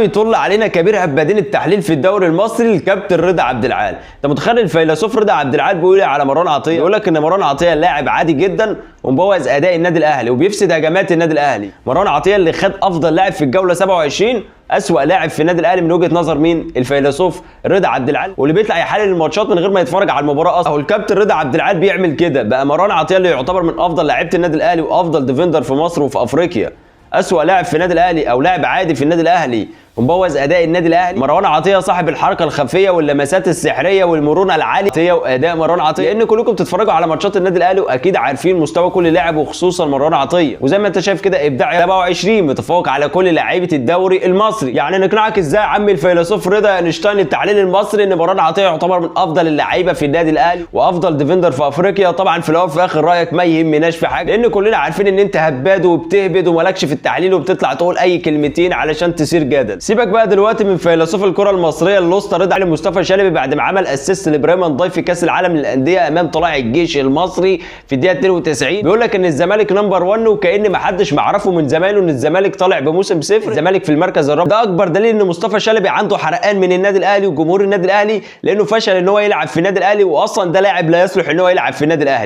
يطل علينا كبير هبادين التحليل في الدوري المصري الكابتن رضا عبد العال. انت متخيل الفيلسوف رضا عبد العال بيقول إيه على مروان عطيه؟ بيقول لك ان مروان عطيه لاعب عادي جدا ومبوظ اداء النادي الاهلي وبيفسد هجمات النادي الاهلي. مروان عطيه اللي خد افضل لاعب في الجولة 27، اسوأ لاعب في النادي الاهلي من وجهه نظر مين؟ الفيلسوف رضا عبد العال، واللي بيطلع يحلل الماتشات من غير ما يتفرج على المباراة اصلا. هو الكابتن رضا عبد العال بيعمل كده. بقى مروان عطيه اللي يعتبر من افضل لاعيبه النادي الاهلي وافضل defender في مصر وفي افريقيا، اسوأ لاعب في النادي الاهلي او لاعب عادي في النادي الاهلي ومبوظ اداء النادي الاهلي. مروان عطيه صاحب الحركة الخفية واللمسات السحريه والمرونة العالية واداء مروان عطيه، لان كلكم بتتفرجوا على ماتشات النادي الاهلي واكيد عارفين مستوى كل لاعب وخصوصا مروان عطيه. وزي ما انت شايف كده ابداع 27 متفوق على كل لاعيبه الدوري المصري. يعني نقنعك ازاي يا عمي الفيلسوف رضا اينشتاين التحليل المصري ان مروان عطيه يعتبر من افضل اللعيبة في النادي الاهلي وافضل defender في افريقيا؟ طبعا في الاول وفي الاخر رايك ما يهمناش في حاجة، لان كلنا عارفين ان انت هباد وبتهبد ومالكش في التحليل وبتطلع تقول اي كلمتين علشان تثير جدل. سيبك بقى دلوقتي من فيلسوف الكره المصرية الاسطى رضا علي مصطفى شلبي بعد ما عمل assist لابراهيم نداي في كاس العالم للاندية امام طلائع الجيش المصري في الدقيقة 92. بيقول لك ان الزمالك number 1 وكأن ما حدش معرفة من زمايله ان الزمالك طالع بموسم صفر، الزمالك في المركز الرابع. ده اكبر دليل ان مصطفى شلبي عنده حرقان من النادي الاهلي وجمهور النادي الاهلي، لانه فشل ان هو يلعب في النادي الاهلي، واصلا ده لاعب لا يصلح ان هو يلعب في النادي الاهلي.